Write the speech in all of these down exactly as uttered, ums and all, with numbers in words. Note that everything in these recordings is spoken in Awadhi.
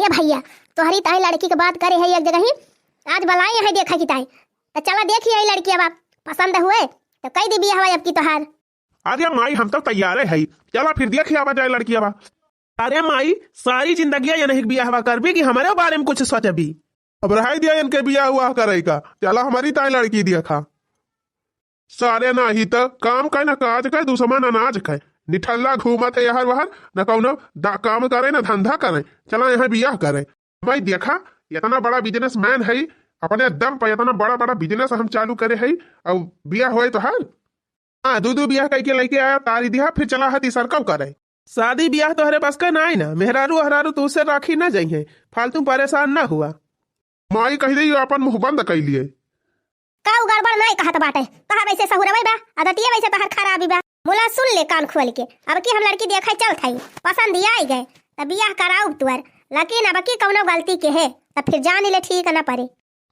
ए भइया, तोहरी ताई लड़की के बात करे है एक जगह ही, आज बलाई है देखा की ताई। त चला देखी है लड़की, अब पसंद हुए त कई दी बियाह अब की तोहार। अरे माई, हम तो तैयार है, चला फिर देखी आवा जाए लड़की अब। अरे माई, सारी जिंदगिया ये नहीं बियाहवा करबी कि हमरे बारे में कुछ सोचबी? अब रहाई दिया इनके बियाह हुआ करे का, चला हमारी ताई लड़की देखा। सारे नाही त काम का न काज का, दुश्मन अनाज का। निठल्ला घूमत है यहाँ वहाँ, न कौनो दा-, काम करे न धंधा करे। चला यहाँ बियाह करे। भाई देखा, इतना बड़ा बिजनेसमैन है, अपने दम पर इतना बड़ा बड़ा बिजनेस हम चालू करे है, और बियाह होए तो हर, हाँ, दू दू बियाह कई के लेके आया, तारी दिया, फिर चला है तीसर कब करे। शादी बियाह तोहरे बस का नाई ना, मेहरारू अहरारू तू से राखी ना जाइए, फालतू परेशान ना हुआ। माई कह दे, अपन मुंह बंद कई लिए। का उ गड़बड़ नाई कहत बाटे? तोहार वैसे सहुरवै बा, आदतिये वैसे तोहार खराबी बा। मुला सुन ले कान खोल के, अब की हम लड़की देखे चलत हई, पसंद ही आई गए, त बियाह कराउब तुअर, लेकिन अब की कौनो गलती के है, त फिर जान ले ठीक न परे।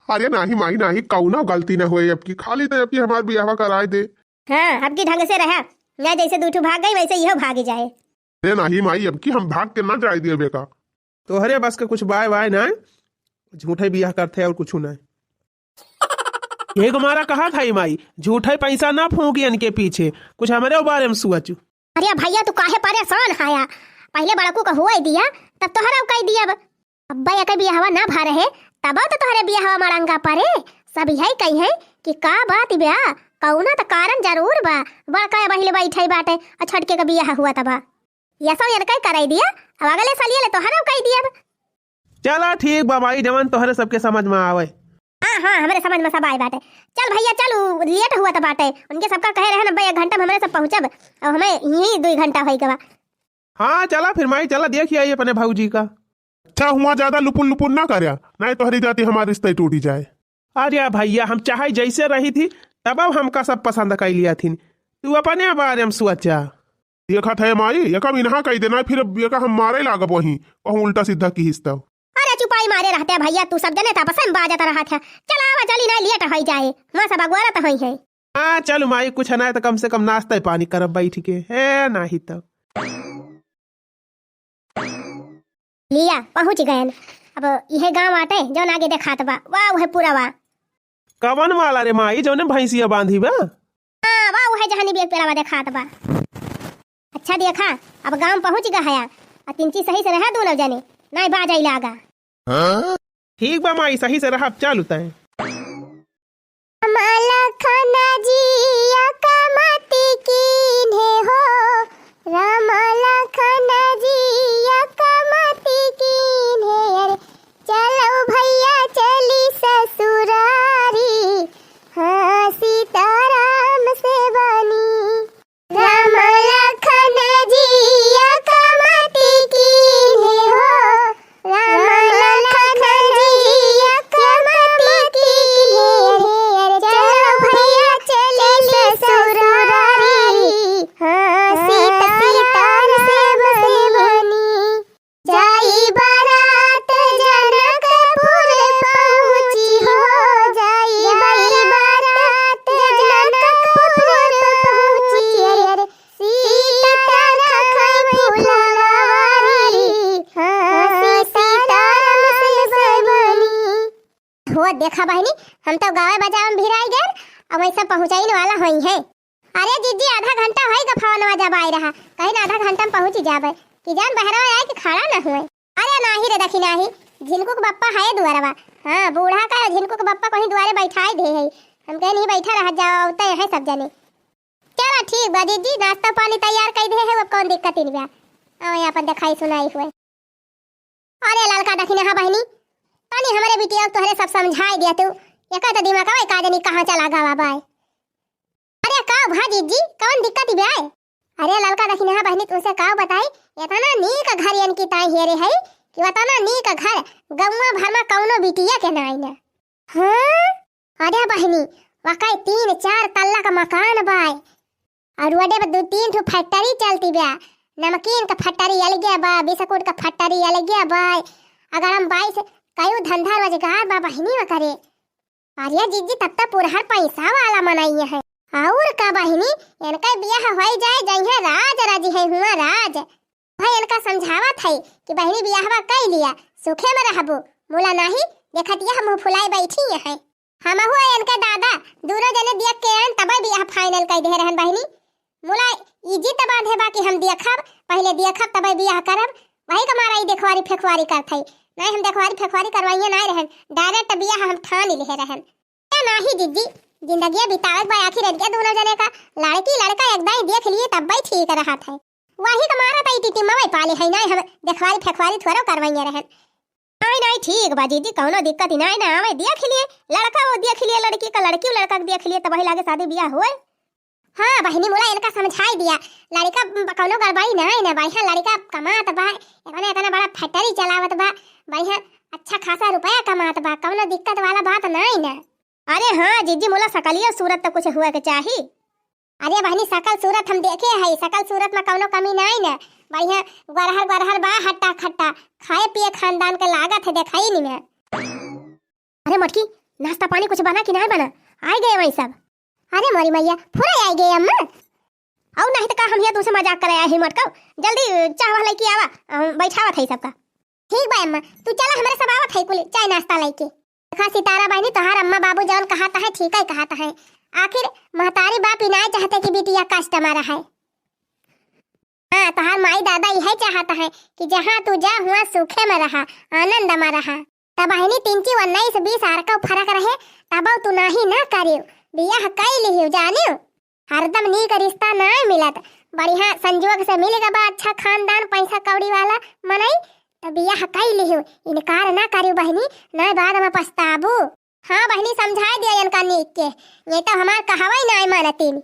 अरे नाही माई नाही, कौनो गलती न होए अब की, खाली त अब की हमार बियाहवा कराए दे। हाँ, अब की ढंग से रहा, नहीं जैसे दू ठो भाग गई वैसे इहो भाग जाए। अरे नाही माई, अब की हम भाग के ना जाए दिए बेका। तोहरे बस के कुछ बाय वाय ना, झूठे बियाह करते और कुछ ना। ये हमारा कहा था माई, झूठे पैसा ना फूंकी इनके पीछे, कुछ हमरे बारे में सोचू। अरे भइया, तू काहे परेशान हया? पहिले बड़कू का हुआ दिया, तब तोहरा कह दिया। अब अब्बा एक बियाहवा ना भा रहे, तब तो तोहरे बियाहवा मड़ंगा परे। सब यही कही है कि का बात बा, कौनो तो कारण जरूर बा। बड़का पहिले बैठे बाटे, आ छोटके का बियाह हुआ तबा। ये सब इनका ही कराई दिया, अब अगले साल ये ले तोहरा कह दिया। चला ठीक बा माई, जवन तोहरे सबके समझ में आवे। हाँ, हाँ, हमरे समझ में सब आए बाटे। चल भइया, चल, उ लेट हुआ त बाटे। उनके सबका कहे रहे न, "भाई, एक घंटा में हमरे सब पहुँचब।" अब हमें यहीं दुई घंटा होई गवा। हाँ, चला फिर माई, चला देखी आई अपने भौजी का। अच्छा, हुआ ज्यादा लुपुन लुपुन ना करया, नहीं तोहरी जाती हमार रिश्ता ही टूटी जाए। अरे भइया, हम चाहे जैसे रही थी, तब अब हमका सब पसंद कर लिया थी। तू अपने बारे में सोचा। देखत है माई, एका मिनहा कही देना, फिर अब एका हम मारे लागब वहीं, कहूँ उल्टा सीधा किहिस तब। अरे चुपाई मारे रहते हैं भइया, तू सब जने त आपस में बाजत रहत है। चला आवा जल्दी, ना लेट होई जाए, माँ सब अगोरत होई है। हाँ चल माई, कुछ ना तो कम से कम नाश्ता पानी करब बैठ के, है नाही तो। लिया पहुँच गयन। अब इहे गाँव आटे, जौन आगे देखात बा, वाह, उहे पूरा बा। कवन वाला रे माई, जौने भैंसिया बांधी बा? हाँ, वाह, उहे जहनी बेग पेड़वा देखात बा। अच्छा देखा, अब गाँव पहुँच गया है, आ तिनची सही से रहा दोनों जने, नाई बाजै लागा। ठीक बा माई, सही से रहा, अब चल उतरे। राम लखन जिया का मति कीन्हे हो, राम लखन जिया का मति कीन्हे, अरे चलो भइया चली ससुरारी, हाँ सीताराम से बनी। राम लखन जिया का मति कीन्हे हो, राम लखन जिया का मति कीन्हे, चलो भइया चली ससुरारी, हाँ सीताराम से बनी। जाई बारात जनकपुर पहुँची हो, जाई बारात जनकपुर पहुँची, अरे सीता रखई फुलवारी, हाँ सीताराम से बनी। हो देखा बहिनी, हम तो गावे बजावे में भिराई गए, अब वैसे पहुँचाइन वाला होई है। अरे जिज्जी, आधा घंटा होई गफावनवा जब आए रहा, कहीं ना आधा घंटा में पहुँच जाबे, कि जान बहरवा आए कि खड़ा न हुए। अरे नाही रे दखी नाही, झिनकू के बप्पा है दुआरवा। हाँ, बूढ़ा का झिनकू के बप्पा कहीं दुआरे बैठाए दे है। हम कहे नहीं बैठा रह जाओ, आवते हैं सब जने। चला ठीक बा जिज्जी, नाश्ता पानी तैयार कर दे है, अब कौन दिक्कत इन बा। आओ यहाँ पर दिखाई सुनाई हुए। अरे ललका दखिनहा बहिनी, तनी हमरे बिटिया के तोहरे सब समझाई दिया तू। एकर त दिमागवा का जानी कहाँ चला गवा बाय। अरे का भा जिज्जी, कौन दिक्कत बा? अरे ललका दखिनहा बहिनी, तुमसे का बताई, इतना नीक घर इनकी ताई हेरे है कि इतना नीक घर गौवा भर में कौनो बिटिया के नाई ना। हाँ? अरे बहिनी, वकाई तीन चार तल्ला का मकान बाय। और रोडे पर दू तीन ठो फैक्ट्री चलती बा। नमकीन का फैक्ट्री अलगे बा, बिस्कुट का फैक्ट्री अलगे बा। अगर हम बाईस कयू धंधा रोजगार बा बहिनी में करे। अरे जिज्जी, तब तो पुरहर पैसा वाला मनई है। और का बहिनी, इनका बियाह होई जाए, जइहे राज राज है हुआ राज। वह इनका समझावत है कि बहिनी बियाहवा कइ लिया, सुखे में रहबू, मुला नाही, देखत यह मुँह फुलाए बैठी है। हमहू आ इनके दादा दूनो जने देख के आइन, तबे बियाह final कइ दे रहन बहिनी। मुला ई जिद बांधे बा कि हम देखब, पहिले देखब तबे बियाह करब। वही के मारा ई देखवारी फेखवारी करत है। नहीं हम देखवारी फेखवारी करवाइए नहीं रहन, direct बियाह हम ठान ही ले रहन। ए नाही जिज्जी, जिंदगिया बितावे के बा आखिर इनके दूनो जने का। लड़की लड़का एक दाई देख लिए तब भाई ठीक रहत है। वही के मारा तई टीटी मवई पाले है, नहीं हम देखवारी फेखवारी थोड़ो करवाइए रहन। नहीं नहीं ठीक बा जिज्जी, कौनो दिक्कत ही नहीं ना आवे, देख लिए लड़का वो देख लिए लड़की का, लड़की लड़का के देख लिए तब वही लागे शादी बियाह होए। हाँ बहिनी, मुला इनका समझाई दिया, लड़का ब-, कौनो गड़बड़ी नहीं ना, बढ़िया लड़का कमात बा, इतना इतना बड़ा factory चलावत बा, बढ़िया अच्छा खासा रुपया कमात बा, कौनो दिक्कत वाला बात नहीं ना। अरे हाँ जिज्जी, मुला सकलियो सूरत तो कुछ हुआ के चाही। अरे बहिनी, सकल सूरत हम देखे है, सकल सूरत में कौनो कमी नहीं ना, बढ़िया गोरहर गोरहर बा, हट्टा खट्टा, खाए पिए खानदान के लागत है, देखाई नहीं मैं। अरे मटकी, नाश्ता पानी कुछ बना कि नहीं बना? आइ गए वही सब। अरे मोरी मैया, फुरा आइ गए अम्मा। अउ नहीं तो का हम हिया तुमसे मजाक करे आए ही मटकाऊ। जल्दी चाह वाह लेके आवा, हम बैठावत है सबका। ठीक बा अम्मा, तू चला हमरे सब आवत है कुल चाय नाश्ता लेके। देखा सितारा बहिनी, तोहार अम्मा बाबू जौन कहत है ठीक है कहत है। आखिर महतारी बाप ही नहीं चाहते कि बिटिया कष्ट में रहे। हाँ, तोहार माई दादा यह चाहत है कि जहाँ तू जा हुआ सूखे में रहा, आनंद में रहा। तब बहिनी तिनची उन्नीस बीस आर का फरक रहे, तब तू नाही ना करियो, बियाह कई लिहियो जानियो। हरदम नीक रिश्ता नाय मिलत, बढ़िया संजोग से मिल गबा अच्छा खानदान पैसा कौड़ी वाला मनई, त बियाह कई लिहियो, इनकार ना करियो बहिनी, नाय बाद में पछताबू। हाँ बहिनी, समझाए दिया इनका नीक के, ये तो हमार कहवई नाय मानतीन।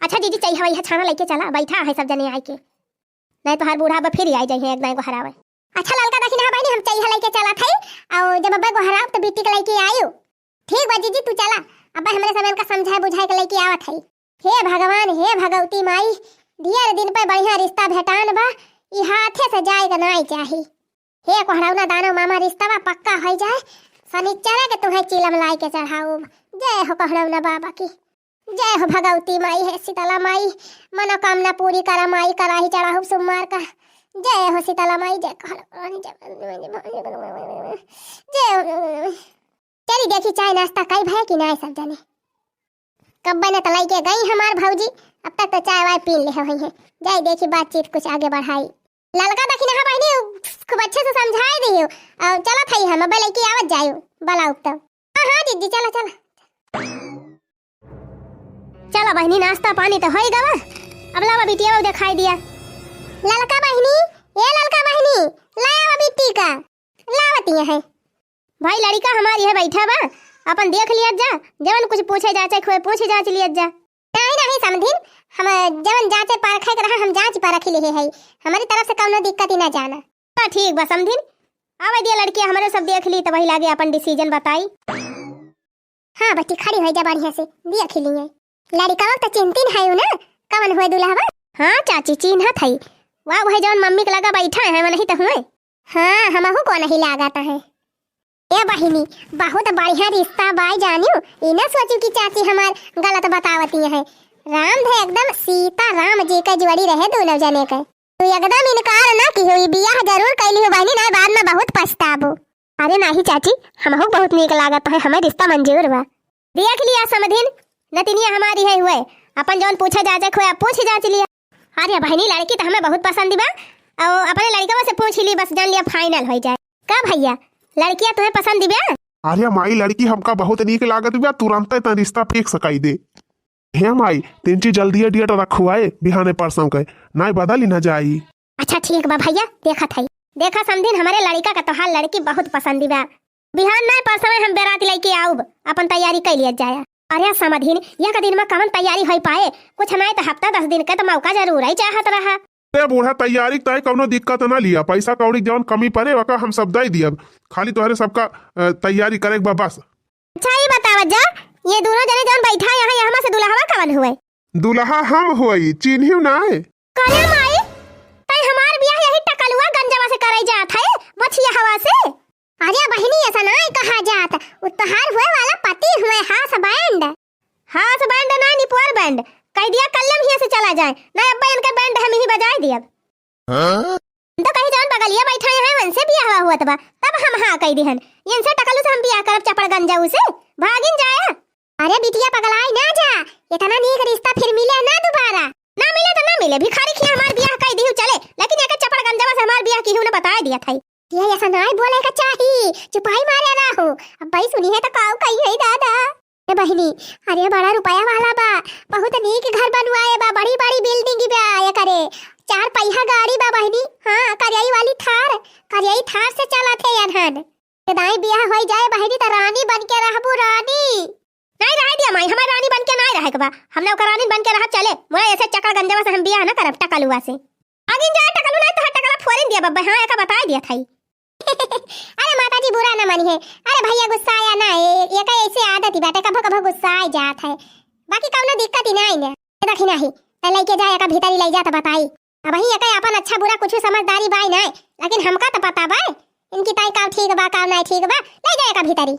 अच्छा जीजी, चाय हवा यह छाना लेके चला, बैठा है सब जने आए के, नहीं तो हर बूढ़ा अब फिर आई जाइए एक दाई गोहरावे। अच्छा ललका दखिनहा बहिनी, हम चाय लेके चला थे, और जब अब गोहराव तो बिट्टी के लेके आयु। ठीक बा जीजी, तू चला, अब हमरे सब इनका समझाए बुझाए के लेके आवत है। हे भगवान, हे भगवती माई, ढेर दिन पे बढ़िया रिश्ता भेटान बा, ई हाथे से जाए के नाई चाही। हे कोहड़ौना दानव मामा, रिश्तवा पक्का होइ जाए, शनिचरे के तुम्हें चिलम लाई के चढ़ाऊब। जय हो कोहड़ौना बाबा की, जय हो भगवती माई, हे शीतला माई, मनोकामना पूरी करा माई, कराही चढ़ाऊब सोमवार का। जय हो शीतला माई, जय कोहड़ौना, जय, जय हो। चली देखी चाय नाश्ता कई भय कि नाय सब जने। कब्बे न त लइके गई हमार भौजी, अब तक तो चाय वाय पी ले हुई है। जाई देखी बातचीत कुछ आगे बढ़ाई। ललका दखिनहा बहिनी खूब अच्छे से समझाए दियो। और चलत हई हम, अब लइके आवत जायो, बलाउब तब। हाँ, हाँ, दीदी, चला, चला। चला बहिनी, नाश्ता पानी तो होई गवा, अब लावा बिटिया देखाई दिया। ललका बहिनी, ए ललका बहिनी, लावा बिट्टी का। लावत ही है। भाई, लड़िका हमार यह बैठा बा, अपन देख लियत जा, जवन कुछ पूछे जाचे खोए पूछ जाच लियत जा। नहीं, नहीं समधिन, हम जवन जाचे परखे के रहा, हम जाच परख लिहे है, हमारी तरफ से कौनो दिक्कत ही ना जाना। तो ठीक बा समधिन, आवे दिया लड़किया, हमरे सब देख ली, तो वही लागे अपन decision बताई। हाँ बच्ची, खड़ी होइ जा बढ़िया से, देख लिए। लड़िकवा तो चिन्हतिन है ना, कवन हुए दुल्हवा? हाँ चाची, चिन्हत है, वाह, वह जवन मम्मी के लगा बैठा है, वही तो हुए। हाँ, हमहू को नहीं लागत है। ए बहिनी, बहुत बढ़िया रिश्ता बाय जानियो। ई ना सोचू कि चाची हमार गलत बतावती है। राम धे एकदम सीता राम जी का जोड़ी रहे दोनों जने के। तू एकदम इनकार ना की हुई, बियाह जरूर कैली हो बहिनी, ना बाद में बहुत पछताबो। अरे नाही चाची, हमहू बहुत नीक लागत है, हमें रिश्ता मंजूर बा। देख लिया समधिन, नतिनिया हमारी है हुए, अपन जौन पूछे जाचे खोए, अब पूछ जाच लिया। अरे बहिनी, लड़की तो हमें बहुत पसंद बा, और अपने लड़कवा से पूछ ली, बस जान लिया final हो जाए। का भैया, लड़किया तुम्हें पसंद बा? अरे माई, लड़की हमका बहुत नीक लागत बा, तुरंते त रिश्ता fix कई दे। हे माई, तिनची जल्दी date रखवाए, बिहाने परसों के, नाय बदली ना जाई। अच्छा ठीक बा भैया, देखत है। देखा समधिन, हमारे लड़का का तोहार लड़की बहुत पसंद बा। बिहान नाय परसवे हम बेरात लेके आउब, अपन तैयारी कई लिया जाया। अरे समधिन, यह का दिन में कवन तैयारी होई पाए? कुछ नाय तो हफ्ता दस दिन के तो मौका जरूर ही चाहत रहा। ए बूढ़ा, तैयारी के तय कौनो दिक्कत ना लिया, पैसा कौड़ी जौन कमी पड़े ओका हम सब दे दियब, खाली तोहरे सबका अ, तैयारी करे के बा बस। अच्छा ई बतावा जा, ये दोनों जने जौन बैठा यहाँ, यहाँ से दुल्हवा कवन हुए? दुल्हा हम होई, चिन्हियो नाय। करे माई, तै हमार बियाह यही टकलुआ गंजवा से करे जात है, मछिया हवा से। अरे बहिनी, ऐसा नाय कहा जात, उ तोहार हुए वाला पति हुए, husband। Husband ना, निपोर band। कह दिया कल्लम हिया से चला जाए, ना अब्बा इनके band हम ही बजाए दियब। हम तो कही जौन बगलिया बैठा हैं, उनसे बियाह हुआ होत बा, तब हम हाँ कही दिहन। इनसे टकलू से हम बियाह करब, चपड़ गंजाऊ से, भागिन जाया। अरे बिटिया पगलाई ना जा, इतना नीक रिश्ता फिर मिले ना दोबारा। ना मिले तो ना मिले, भिखारी खिया हमार बियाह कही दिहू चले, लेकिन एके चपड़ गंजवा से हमार बियाह किहू ना बताए दिया था। ये ऐसा नाई बोले का चाही, चुपाई मारे रहो। अब भाई सुनी है तो काऊ कही है दादा। ए बहिनी, अरे बड़ा रुपया वाला बा, बहुत नीक घर बनवाए बा, बड़ी बड़ी building बा, ये करे चार पहिया गाड़ी बा बहिनी। हाँ, करियाई वाली थार, करियाई थार से चलत है अनहन। के दाई बियाह होई जाए बहिनी त रानी बन के रहबू रानी। नाई रहे दिया माई, हमार रानी बन के नाई रहे के बा, हम ना ओकर रानी बन के रहब चले। मोरा ऐसे चकड़ गंजवा से हम बियाह ना करब टकलुआ से। आगिन जाए टकलू नाई तो टकला फोरिन दिया बब्बे, हाँ एका बताई दिया थाई। अरे माता जी बुरा ना मानी है, अरे भैया गुस्सा आया ना, ये, ये का ऐसे आदत ही बाटे, कभो कभो गुस्सा आ जात है, बाकी कौनो दिक्कत ही नाई ना। देखी नाही, त लइके जा, एका भीतरी लइ जा त बताई। अबही एका आपन अच्छा बुरा कुछ समझदारी बाई नाय, लेकिन हमका त पता बा इनकी ताई का ठीक बा, का नाय ठीक बा। लइ जा एका भीतरी।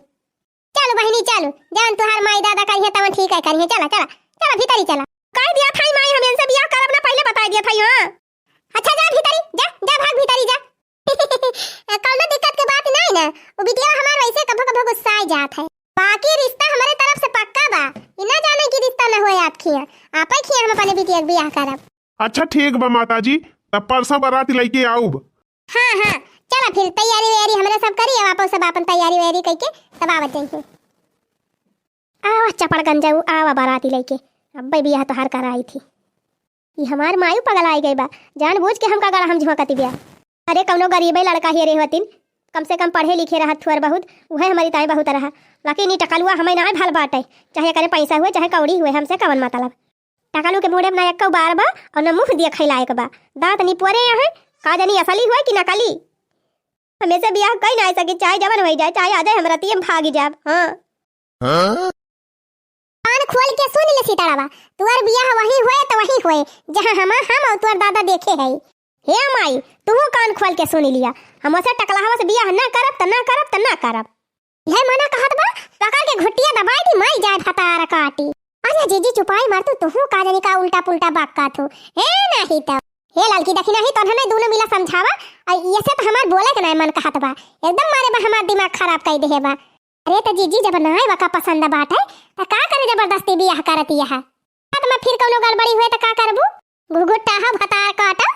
चलू बहिनी चलू, जवन तुहार माई दादा करिहे तवन ठीक है करिहे। चला चला चला भीतरी चला। कह दिया थाई माई, हम इनसे बियाह करब ना, पहले बताई दिया थाई। हाँ अच्छा जा भीतरी जा, जा भाग भीतरी जा। कौनो दिक्कत के बात नाई ना, वो बिटिया हमार वैसे कभो कभो गुस्सा आ जात है। बाकी रिश्ता हमरे तरफ से पक्का बा, ई ना जाने कि रिश्ता न होए आप खिया, आप ही खिया हम अपने बिटिया के बियाह करब। अच्छा ठीक बा माता जी, तब परसों बारात लइके आउब। हाँ हाँ, चला फिर तैयारी वैयारी हमरे सब करी, अब आप सब अपन तैयारी वैयारी कइके तब आवत जाइए। आवा चपड़ गंजाऊ, आवा बाराती लइके, अब्बे बियाह तोहार कराई थी। ई हमार मायू पगलाई गई बा, जानबूझ के हमका गड़ा हम झोंकती बिया। अरे कौनो गरीबे लड़का ही रे होतिन, कम से कम पढ़े लिखे रहत थोर बहुत, उहे हमारी ताई बहुत रहा। बाकी नी टकलुआ हमें ना भल बाटे, चाहे करे पैसा हुए चाहे कौड़ी हुए, हमसे कवन मतलब। टकलू के मुड़े में ना एक्को बार बा और ना मुँह दिए खैलायक बा। दाँत निपोरे हैं, का जानी असली हुए कि नकली। हमें से बियाह कई ना सकी, चाहे जवन होई जाए, चाहे आ जाए हमरा तीन भागी जाब। हाँ। हाँ? कान खोल के सुन ले सीतारावा, तुअर बियाह वही होए त वही होए, जहाँ हम, हम और तुअर दादा देखे है। हे माई, तुहू कान खोल के सुन लिया, हम उसे टकलहवा से बियाह ना करब त ना करब त ना करब। हे मना कहत बा, पकड़ के घुटिया दबाई दी, माई जाए भतार काटी। अरे जीजी चुपाई मार तू, तुहू का जानी का उल्टा पुल्टा बात कहत हूँ। हे नाही त, हे ललकी देखी नाही तो हमें दोनों मिला समझावा, आ ये से तो हमार बोले के ना मन कहत बा, एकदम मारे बा हमार दिमाग खराब कर दे बा। अरे त जीजी जब नाय वका पसंद बाटे त का करे जबरदस्ती बियाह करती है? त मैं फिर कौनो गड़बड़ी हुए त का करबू? घुघुट्टा हा भतार काटा।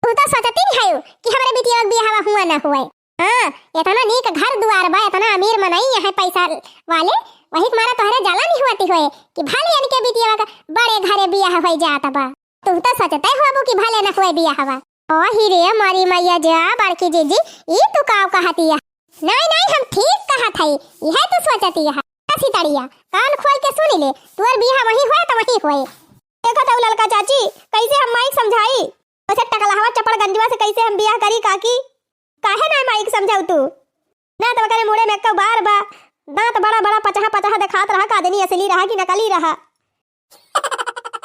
तू तो सोचती नहीं है कि हमरे बिटिया के बियाह हुआ ना हुए। हाँ, इतना नीक घर दुआर बा, इतना अमीर मनई है पैसा वाले, वही के मारा तोहरे जलन नहीं होती होए कि भले इनके बिटिया का बड़े घरे बियाह होई जात बा। तू तो सोचते होबू कि भले न होए बियाहवा। ओ ही रे मारी मैया जा बड़की जीजी, ई तू काव कहती है? नहीं नहीं, हम ठीक कहत हई, यह तू सोचती है। सीतड़िया, कान खोल के सुन ले, तुअर बियाह वही होए त वही होए। देखत हऊ ललका चाची, कैसे हम माइक समझाई? अच्छा टकलहवा चपड़ गंजवा से कैसे हम बियाह करी काकी? काहे ना माइक समझाऊ तू? ना तो करे मुड़े में एक्को बार बा, दांत बड़ा बड़ा पचहा पचहा देखात रहा, का जानी असली रहा कि नकली रहा।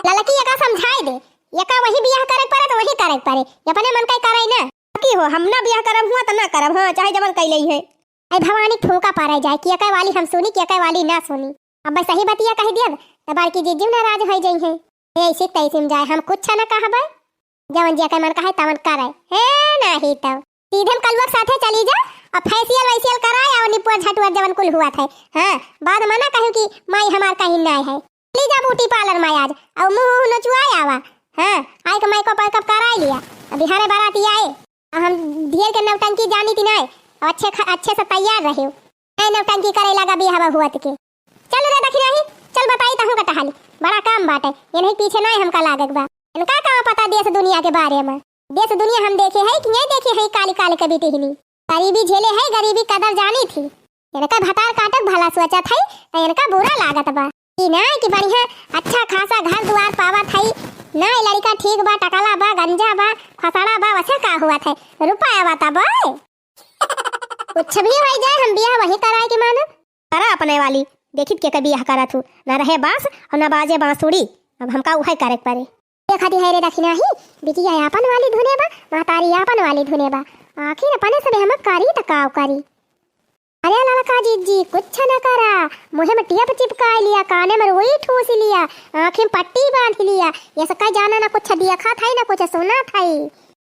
ललकी एका समझाए दे, एका वही बियाह करे परे तो वही करे परे, अपने मन का करे ना। की हो, हम ना बियाह करब हुआ तो ना करब, हाँ चाहे जवन कैले है। आई भवानी फूंका पारे जाए कि एका वाली हम सुनी कि एका वाली ना सुनी। अब सही बतिया कह दियब त बड़की जीजी नाराज हो जाई है। ऐसे तैसे में जाए, हम कुछ न कहबे, जवन जेकर मन कहे तवन करे। हे नाही तो सीधे हम कलुआ के साथे चली जा और फेशियल वेशियल कराए और निपुआ झटुआ जवन कुल हुआ थे। हाँ, बाद में ना कहू कि माई हमार कहीं नाय है। चली जा ब्यूटी पार्लर में आज और मुंह उह नचुआए आवा। हाँ, आई के मेकअप वेकअप कराए लिया। अभी हरे बाराती आए और हम ढेर के नौटंकी जानी थी नाय, और अच्छे ख-, अच्छे से तैयार रहे। ए नौटंकी करे लगा बियाह हुआ के। चल रे दखिनाही, चल बताई तहूँ का टहली। बड़ा काम बाटे, इन्हीं पीछे नाय हमका लागक बा। इनका का पता देश दुनिया के बारे में? देश दुनिया हम देखे है कि नहीं देखे है, काली काली कभी टिहनी। गरीबी झेले है, गरीबी कदर जानी थी। इनका भतार काटक भला सोचत है, तो इनका बुरा लागत बा। कि नाय कि बढ़िया अच्छा खासा घर दुआर पावत है, नाय लड़का ठीक बा, टकला बा, गंजा बा, खसड़ा बा, वैसे का हुआ थे, रुपया बा तब। कुछ भी हो जाए, हम बियाह वही कराए के मानब। करा अपने वाली, देखित के, के बियाह करत हूँ, ना रहे बांस और ना बाजे बांसुरी, अब हमका उहे करे के पड़े। देखा दी है रे दखिनाही, बिटिया आपन वाली धुने बा, महतारी आपन वाली धुने बा, आखिर अपने सबे हम करी त काव करी। अरे ललका जीजी, कुछ न करा, मुँह में टेप चिपकाई लिया, काने में रुई ठूस लिया, आँखें में पट्टी बांध लिया, ये सब कहीं जाना ना कुछ देखा था ना कुछ सुना था।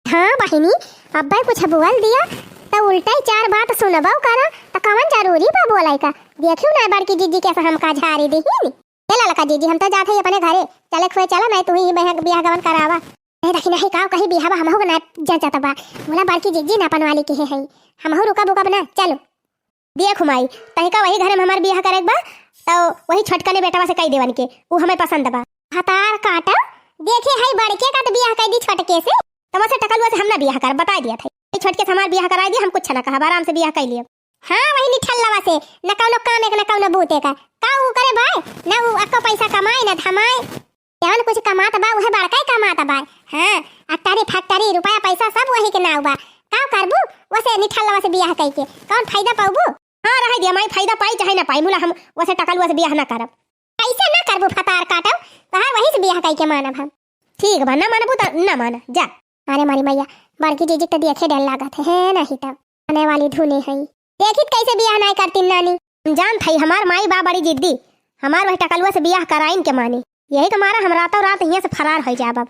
हाँ बहिनी, अब्बै कुछ बोल दिया, त उल्टै चार बात सुनबौ करा, त कवन जरूरी बा बोलै का? देखियो ना बड़की जिज्जी कैसे हमका झारी दिहिन। ए ललका जिज्जी, हम तो जात हई अपने घरे, चले खुए चला, नाहीं तू ही बियाह, बियाह गवन करावा। ए देखी नाहीं काव कही बियाह बा, हमहू के ना जचत बा। बोला बड़की जिज्जी ना अपन वाली किहे हई, हमहू रुकब उकब ना, चलो। देख माई, तहिका वही घरे में हमार बियाह करेक बा, तो वही छोटकने बेटवा से कही देवन के, उ हमें पसंद बा। भतार काटो, देखे हई बड़के का तो बियाह कही दी छोटके से। तमसे टकलुआ से हम ना बियाह करब, बताइ दिया था। ई छोटके से हमार बियाह कराइ दी, हम कुछ ना कहब, आराम से बियाह कइ लियब। हाँ, वही निठल्लवा से, न कउनो काम एक, न कउनो बूते का। का उ करे भाई? न उ अक्को पैसा कमाए, न धमाए। जवन कुछ कमात बा, उहे बड़का ही कमात बा। हाँ, अट्टारी फैक्ट्री, रुपया पैसा सब वही के नाव बा। का करबू? वसे निठल्लवा से बियाह कइके कउन फायदा पउबू? हाँ, रहे दिया माई, फायदा पाई चाहे ना पाई, मुला हम वसे टकलुआ से बियाह ना करब। कैसे ना करबू भतार काटो, तोहार वही से बियाह कइके मानब हम। ठीक बा, ना मानबू त ना माना, जा। अरे मोरी मैया, बड़की जिज्जी त देखे डर लागत है, है नहीं तब। आने वाली धुने है। देखित कैसे बियाह नाई करतीन नानी। हम जानत हई, हमार माई बा बड़ी जिद्दी, हमार वही टकलुआ से बियाह कराइन के मानी। यही के मारा हम रातों रात हियाँ से फरार होइ जाब अब।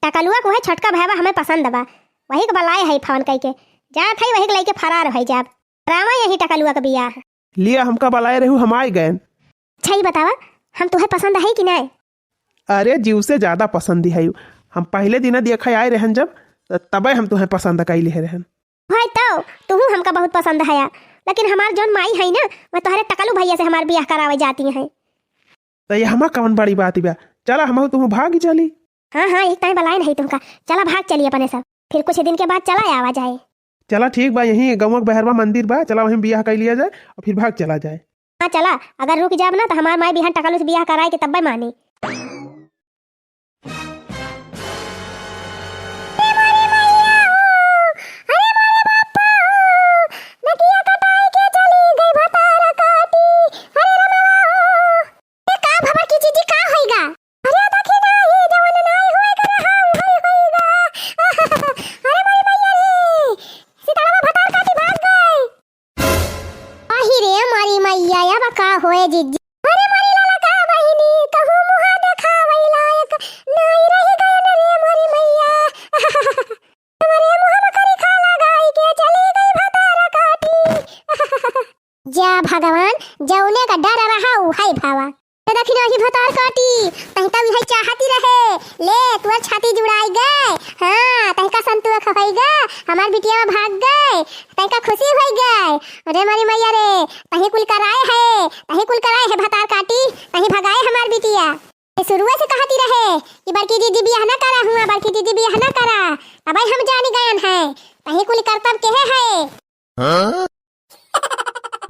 टकलुआ के वही छोटका भैया हमें पसंद बा, वही के बलाए हई फोन कइके। जात हई वही के लइके फरार होइ जाब। करावा यही टकलुआ के बियाह। लिया, हमका बलाए रहू, हम आइ गएन। अच्छा, ई बतावा, हम तुहे पसंद है कि नाय? अरे, जीव से ज्यादा पसंद है। हम पहले दिन देखे आए रहन जब, त तबे हम तुहे पसंद कइले रहन। भाई, तो तुहू हमका बहुत पसंद है, लेकिन हमार जौन माई है ना, वह तोहरे टकलू भैया से हमार बियाह करावे जाती है। त ये हमा कवन बड़ी बात बा? चला, हमहू तुहू भाग चली। हाँ, हाँ, एक ताई बलाए नहीं तुमका। चला, भाग चली अपने सब, फिर कुछ दिन के बाद चला आवा जाए। चला, ठीक बा, यहीं गौवा के बहरवा मंदिर बा, चला वहीं बियाह कइ लिया जाए और फिर भाग चला जाए। हाँ, चला, अगर रुक जाब ना, त हमार माई बिहान टकलू से बियाह कराए के तब्बे मानी। अरे मोरे बापा हो, नकिया कटाई के चली गई भतार काटी। अरे रमवा हो। ए, का भवर की जीजी, का होइगा? अरे देखी ना, ये जवन नाई होए करे, हाय, हाय, होइगा। अरे मोरी मैया रे, सीतारामा भतार काटी भाग गए। आही रे मोरी मैया, अब का होए जीजी? अरे मोरी ललका बहिनी, कहूँ मुहा देखावै लायक नाई रहि गयन रे मोरी मैया। हमरे मुँह में करी खाला गाई के चली गई भतार काटी। जा भगवान, जौने का डर रहा उहै भावा। ए देखी ना ही भतार काटी, तहीं तब इहै चाहती रहे। ले, तुअर छाती जुड़ाई गए। हाँ, तहीं का संतोष होई गए, हमार बिटिया भाग गए, तहीं का खुशी होई गए। अरे मोरी मैया रे, तहीं कुल कराए है, तहीं कुल कराए है भतार काटी, तहीं भगाए हमार बिटिया। ये शुरुए से कहती रहे कि बड़की दीदी बियाह ना करा हुआ, बड़की दीदी बियाह ना करा। तबै हम जानी गयन है, तहीं कुल करतब केहे है। हाँ?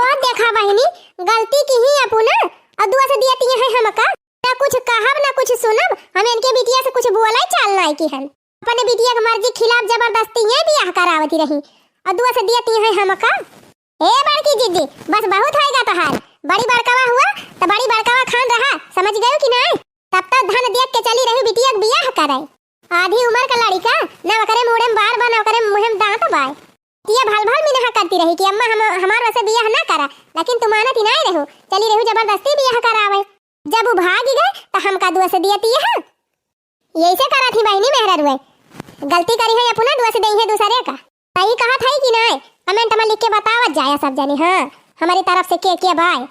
और देखा बहिनी, गलती किही अपना, और दुआ से दिया तिया है हमका। ना कुछ कहब, ना कुछ सुनब, हम इनके बिटिया से कुछ बोलै चाल नाई किहन। अपने बिटिया के मर्जी खिलाफ जबरदस्ती ये बियाह करावती रही, और दुआ से दिया तिया है हमका। ए बड़की जिज्जी, बस बहुत होइगा तोहार। बड़ी बड़कवा हुआ, त बड़ी बड़कवा खान रहा, समझ गयो कि नाई? तब तक धन देख के चली रही बिटिया के बियाह करे। आधी उमर का लड़िका, ना ओकरे मुड़े में बार बा, ना ओकरे मुँहे में दाँत बाय। ये भल भल मिनहा करती रही कि अम्मा हम, हमार वसे बियाह ना करा, लेकिन तू मानत ही नाई रहू, चली रहू जबरदस्ती बियाह करावे। जब उ भागी गए, त हमका दोष दियती है। यैसे करत ही बहिनी मेहररुए, गलती करी है अपना, दोष दई है दूसरे का। सही कहत है कि नाई, comment में लिख के बतावत जाया सब जने। हाँ, हमारी तरफ से के के बाय।